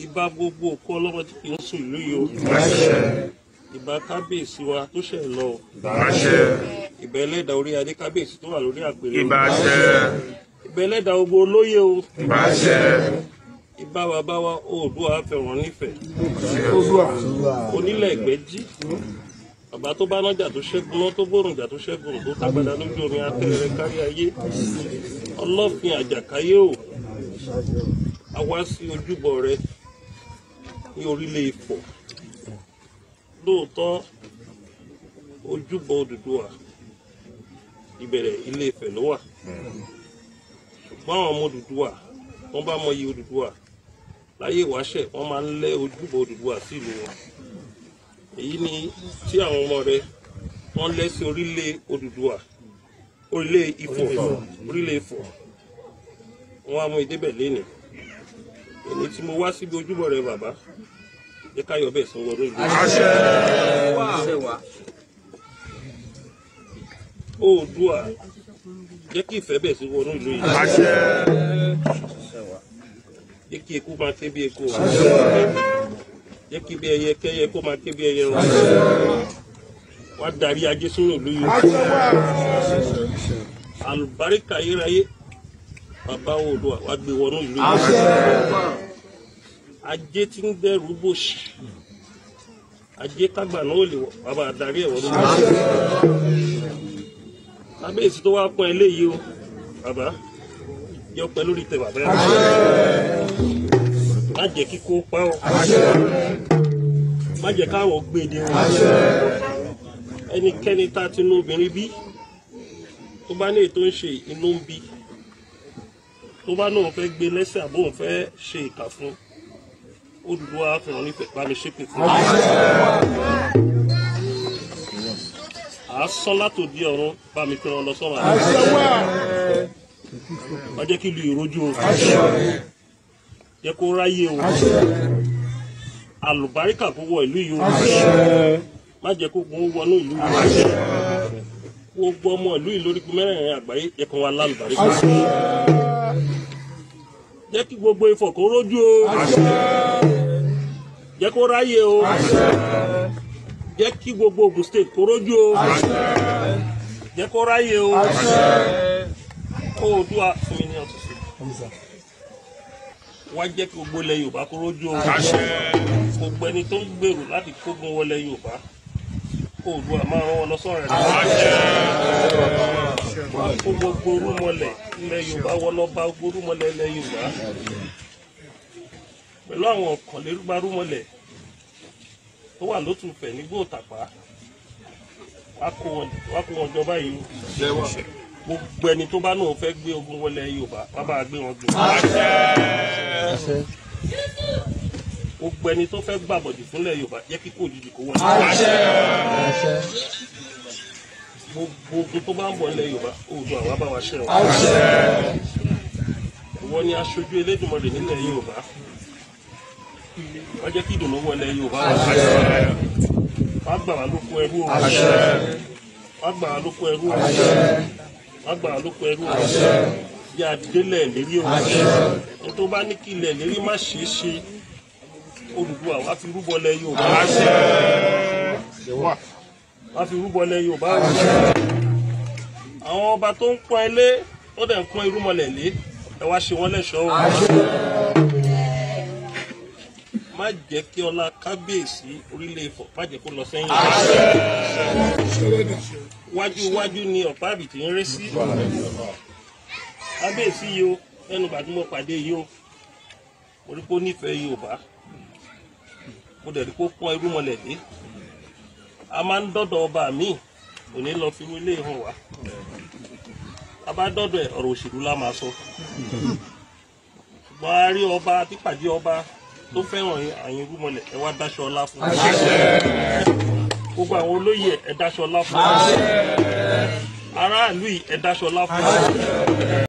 Ìbà gbogbo òkú ọlọ́mọ tí kì í sùn ìlú yìí o. Ìbà kábíyèsí wa tó ṣẹ̀ lọ o. Ìbà ẹlẹ́dàá orí adé kábíyèsí tó wà lórí àpèrè o. Ìbà ẹlẹ́dàá gbogbo olóyè o. Ìbà bàbá wa Oòduà fẹ̀ràn nífẹ̀ẹ́. Onílẹ̀ Ẹgbẹ́jí. Bàbá tó bá nájà tó ṣẹ́gun náà tó gbòrùnjà tó ṣẹ́gun tó tágbádá lójú omi atẹ́rẹrẹ kárí ayé. Ọlọ́fin àjàkáyé o. A wá sí ojúbọ rẹ ní orílẹ̀ Ifọ̀. Lóòótọ́ ojúbọ Odùduwà ìbẹ̀rẹ̀ Ilé Ifẹ̀ ló wà. Ṣùgbọ́n àwọn ọmọ Odùduwà wọ́n bá mọyì Odùduwà láyé ìwáṣẹ̀ wọ́n máa ń lé ojúbọ Odùduwà sí ìlú wọn. Èyí ni tí àwọn ọmọ rẹ wọ́n lé sí orílẹ̀ Odùduwà, orílẹ̀ Ifọ̀, orílẹ̀ Ifọ̀. Wọ́n á mú ìdébẹ̀ lénìí. Èmi tí mo wá síbi ojúbọ rẹ bàbá, jẹ́ ká yọ bẹ́ẹ̀ sanwó ọdún ìlú. Oòduà jẹ́ kí ìfẹ́ bẹ̀ sí wọnú ìlú yìí. Jẹ́ kí eku máa ké bí eku o. Jẹ́ kí bí ẹyẹ kẹ́yẹ kó máa ké bí ẹyẹ o. Wá darí ajé sínú ìlú yìí. Àlùbáríkà ayérayé bàbá Oòduà wá gbé wọnú ìlú yìí. Ajé tí ń dẹ́rù bòṣì. Ajé kágbà náà ò lè wọ̀, bàbá adarí ẹ̀ wọnú ìlú yìí. Kábíyèsí tó wá pọ́n eléyìí o, bàbá yọ pẹ́ lórí tẹ bàbá ẹ̀. Má jẹ́ kíkó pa ọ́. Má jẹ́ káwọn gbèdé o. Ẹnikẹ́ni tá a ti nú obìnrin bí, tó bá ní ètò ń ṣe inú ń bí, tó bá náà fẹ́ gbé lẹ́sẹ̀ àbó òun fẹ́ ṣe ìkà fún, Odùduwà fẹ̀ràn nífẹ̀ẹ́ bá mi ṣépè fún un. Àásán látòdì ọ̀run bá mi fẹ́ràn lọ sọ́run àná. Má jẹ́ kí ìlú ìrójú o. Jẹ́ kó ráyè o. Àlùbáríkà kó wọ ìlú yìí o. Má jẹ́ kó gun wọnú ìlú yìí. Gbogbo ọmọ ìlú yìí lórí mẹ́rẹ̀ẹ̀rin àgbáyé jẹ́ kó wá lálùbáríkà. Jẹ́ kí gbogbo Ifọ̀ kó rójú o. Jẹ́ kó ráyè o. Jẹ́ kí gbogbo Ògùn State kó rójú o. Jẹ́ kó ráyè o. Oòduà fún mi ní ọtún sí. Wá jẹ́ kí gbogbo ilẹ̀ Yorùbá kó rójú o. Gbogbo ẹni tó ń gbèrò láti kógun wọlé Yorùbá, Oòduà máa rán wọn lọ sọ́run rẹ̀. Wá kó gbogbo orúmọlẹ̀ ilẹ̀ Yorùbá wọ́n lọ bá gbogbo orúmọlẹ̀ ilẹ̀ Yorùbá. Pẹ̀lú àwọn ọ̀kànlérúgba orúmọlẹ̀ tó wà lótùfẹ̀ nígbò Òtàpá, wá kó wọn jọ báyìí o. Gbogbo ẹni tó bá náà fẹ́ gbé ogun wọlé Yorùbá, wá bá gbé wọn gbé. Gbogbo ẹni tó fẹ́ gbàbọ̀dì fúnlẹ̀ Yorùbá, jẹ́ kíkó òjijì kó wọlé. Gbogbo ogun tó bá ń bọ̀ nílẹ̀ Yorùbá, Oòduà wá bá wa ṣẹ́ o. Ìwọ ni aṣojú Elédùmarè nílẹ̀ Yorùbá. Wá jẹ́ kí ìdùnnú wọlé Yorùbá. Wá gbà wá lóko ẹrú o. Wá gbà wá lóko ẹrú o. Wá gbà wá lóko ẹrú o. Bí a délẹ̀ lérí o. Ohun tó bá ní kí ilẹ̀ lérí má ṣeé ṣe, Odùduwà wá fi rúbọ lẹ̀ Yorùbá. Wá fi rúbọ lẹ̀ Yorùbá. Àwọn ọba tó ń pọ́n ilé tó dẹ̀ ń pọ́n irúmọlẹ̀ lé, ẹ wá ṣe wọ́n lẹ́ṣọ̀ọ́ o. Má jẹ́ kí ọlá kábíyèsí orílẹ̀ Ifọ̀ má jẹ́ kó lọ sẹ́yìn. Wájú wájú ni ọ̀pá àbìtì ń ré sí. Kábíyèsí yìí o, lẹ́nu ìgbà tí mo pàdé yìí o, mo rí pé ó nífẹ̀ẹ́ Yorùbá. Mo dẹ̀ rí pé ó pọ́n irúmọlẹ̀ dé. A máa ń dọ́dọ̀ ọba mi, kò ní lọ fi irú ilé hàn wá. A bá dọ́dọ̀ ẹ̀, ọ̀rọ̀ òṣèlú la máa sọ. Ṣùgbọ́n a rí ọba pípàdé ọba tó fẹ́ràn àyìn irúmọlẹ̀, ẹ wá dáṣọ ọlá fún un. Gbogbo àwọn olóyè ẹ dáṣọ ọlá fún un. Aráàlú yìí ẹ dáṣọ ọlá fún un.